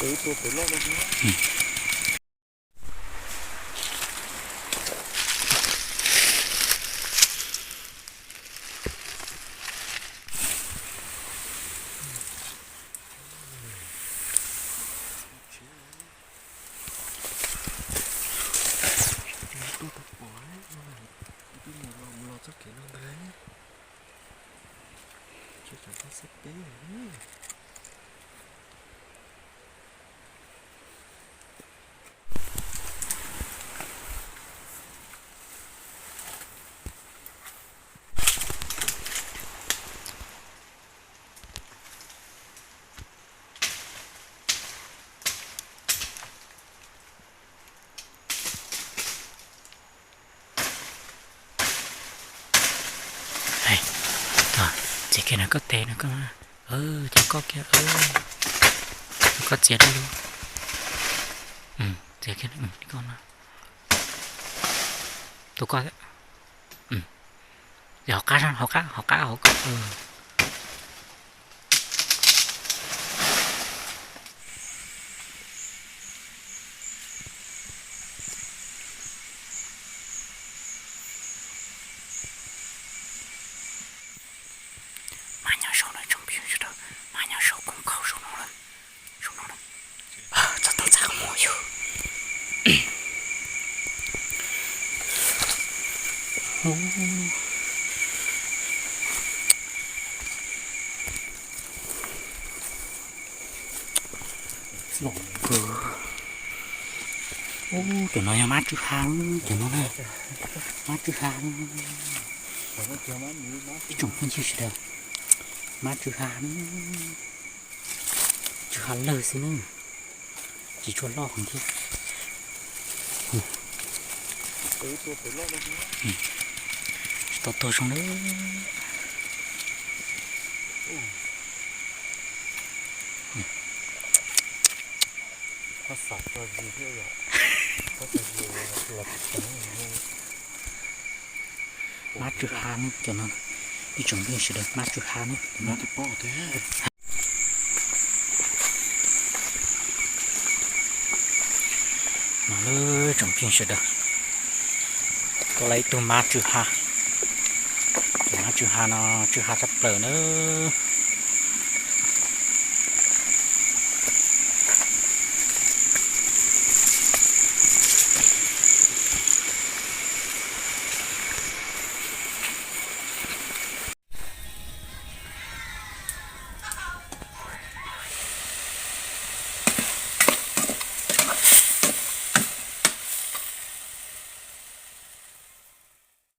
Tua pem loj no. Tuaj tau pom, twb mus los mus los txoj kev no ntag. Tsis tsam tau xab peb. Txiav kiag no koj tes no koj, cov koj kiag, koj txiav li, txiav kiag koj no, tus koj, hauv qab, hauv qab, hauv qab, hauv qab. Mas nyob zoo na tsoom phooj ywg sawv daws, mas nyob zoo koom khaus zoo no, zoo no, txog tau txaj qhov muag yug. Ub, cov no yog mab tswj ha, cov no na, mab tswj ha. Ib tsoom phooj ywg sawv daws, mab tswj ha na, tswj ha lawg xwb na, tsis tshua loj heev thiab. Tsis tau tuag zoo na. Mab tswj ha ne cov no, ib tsoom phooj ywg sawv daws, mab tswj ha ne. Mas lub tsoom phooj ywg sawv daws, tuaj lawm ib tug mab tswj ha. Tus mab tswj ha no tswj ha tshaj plaws nawb.